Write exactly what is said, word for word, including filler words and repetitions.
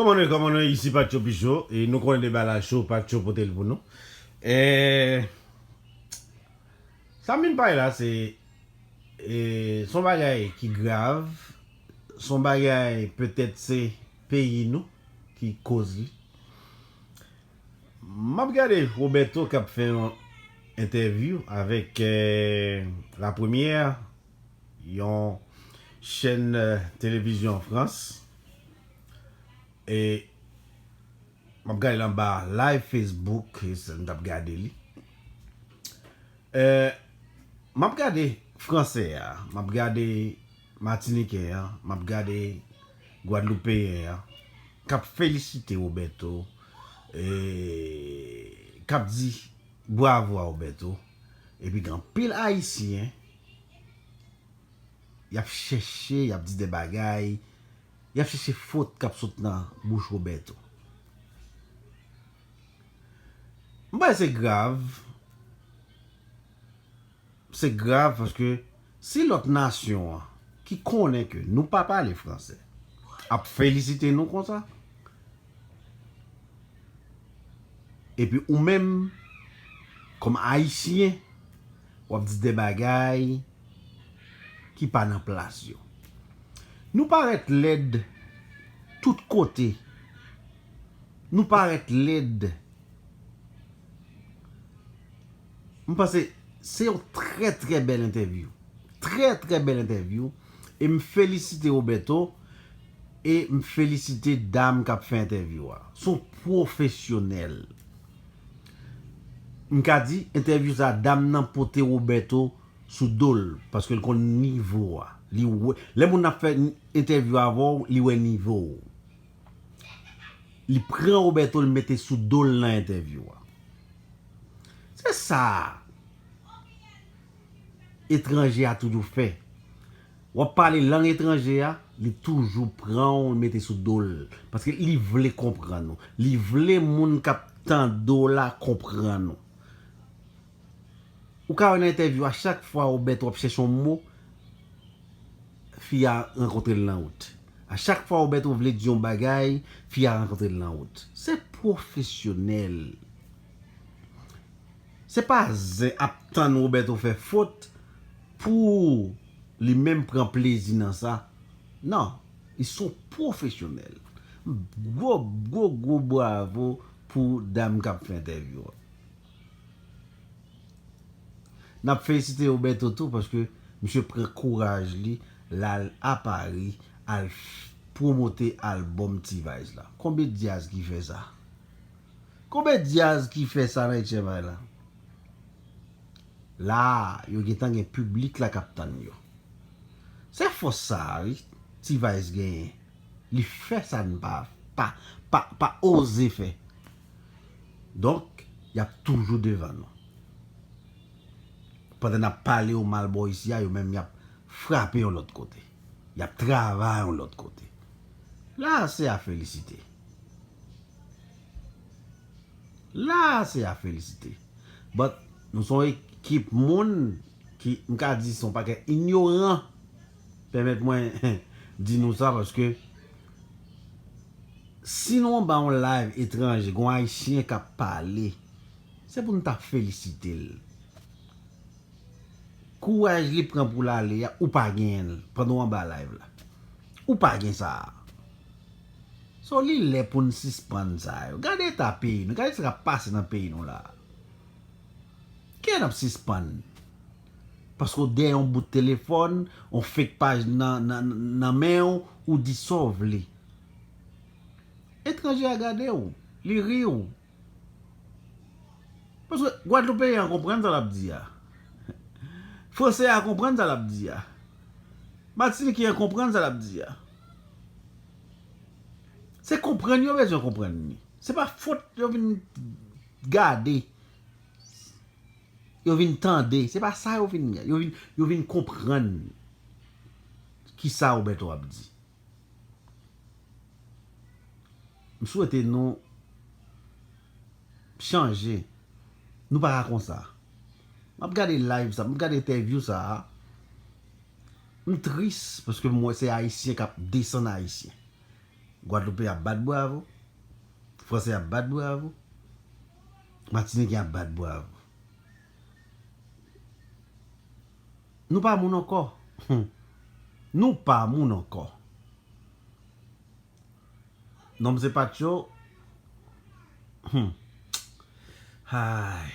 Kòman nou ye, kòman nou ye? Isi Patcho Picho, e nou konnen deba la cho, Patcho pote l pou nou. E sa m vin pale la, se, e, se yon bagay ki grav, se yon bagay petèt se peyi nou ki koz li. M ap gade Roberto k ap fè yon entèvyou avèk, eh, La Première, yon chèn, eh, televizyon Frans. E m ap gade l anba live Facebook, e se m t ap gade li. Eh, m ap gade fransè a, m ap gade matinitjè a, m ap gade gwadloupeyen an, k ap felisite Roberto, eh, k ap di bravo a Roberto. Epi gen anpil Ayisyen, y ap chèche, y ap di de bagay, y ap chèche fot k ap sot nan bouch Roberto. M panse se grav. Se grav paske si lòt nasyon an ki konnen ke nou pa pale fransè ap felisite nou konsa, epi ou menm, kòm Ayisyen, w ap di de bagay ki pa nan plas yo. Nou parèt lèd tout kote. Nou parèt lèd. M panse se yon trè, trè bèl entèvyou. Trè, trè bèl entèvyou. E m felisite Roberto. E m felisite dam k ap fè entèvyou a. Se yon pwofesyonèl. M ka di, entèvyou sa, dam nan pote Roberto sou do l, paske l konn nivo a. Li wè, lè moun ap fè entèvyou avè w, li wè nivo w. Li pran Roberto, l mete sou do l nan entèvyou a. Se sa etranje a toujou fè. W ap pale lang etranje a, li toujou pran w, mete sou do l. Paske li vle konprann ou. Li vle moun k ap tande w la konprann ou. Ou ka wè nan entèvyou a, chak fwa Roberto ap chèche yon mo, fi a rankontre l nan wout. A chak fwa Roberto vle di yon bagay, fi a rankontre l nan wout. Se pwofesyonèl. Se pa zen ap tann Roberto fè fot pou li menm pran plezi nan sa. Non, li se yon pwofesyonèl. Gwo, gwo, gwo bravo pou dam k ap fè entèvyou a. N ap felisite Roberto tou paske misye pran kouraj li, l al a Pari, al f-, pwomote albòm T-Vice la. Konbyen dyaz ki fè sa? Konbyen dyaz ki fè sa nan H M I la? La, yo gentan gen piblik la k ap tann yo. Se fòs sa a, wi, T-Vice genyen. Li fè sa n pa, pa, pa, pa oze fè. Donk, y ap toujou devan nou. Pandan n ap pale yo mal bò isi a, yo menm y ap frape yon lòt kote. Y ap travay yon lòt kote. La, se a felisite. La, se a felisite. But, nou se yon ekip moun ki, m ka di, se yon pakèt inyoran. Pèmèt mwen di nou sa, paske si nou anba yon live etranje, gen yon Ayisyen k ap pale, se pou n ta felisite l. Kouraj li pran pou l ale a, ou pa genyen l pandan w anba live la. Ou pa gen sa a. So, li lè pou n sispann sa yo. Gade eta peyi nou, gade sa k ap pase nan peyi nou la. Kiyès n ap sispann? Paske w dèyè yon bout telefòn, yon fake paj nan, nan, nan men w, ou di sa w vle. Etranje a gade w, li ri w. Paske Gwadloupeyen an konprann sa l ap di a. Fransè a konprann sa l ap di a. Matinitjè a konprann sa l ap di a. Se konprann yo bezwen konprann li. Se pa fot yo vin gade. Yo vin tande. Se pa sa yo vin gade. Yo vin, yo vin konprann kisa Roberto ap di. M swete nou chanje. Nou pa ka konsa. M ap gade live sa, m ap gade entèvyou sa a. M tris paske m wè se Ayisyen k ap desann Ayisyen. Gwadloupe ap bat bravo. Franse ap bat bravo. Matinike ap bat bravo. Nou pa moun ankò. Nou pa moun ankò. Non, m se Patcho. Hmm. Ay,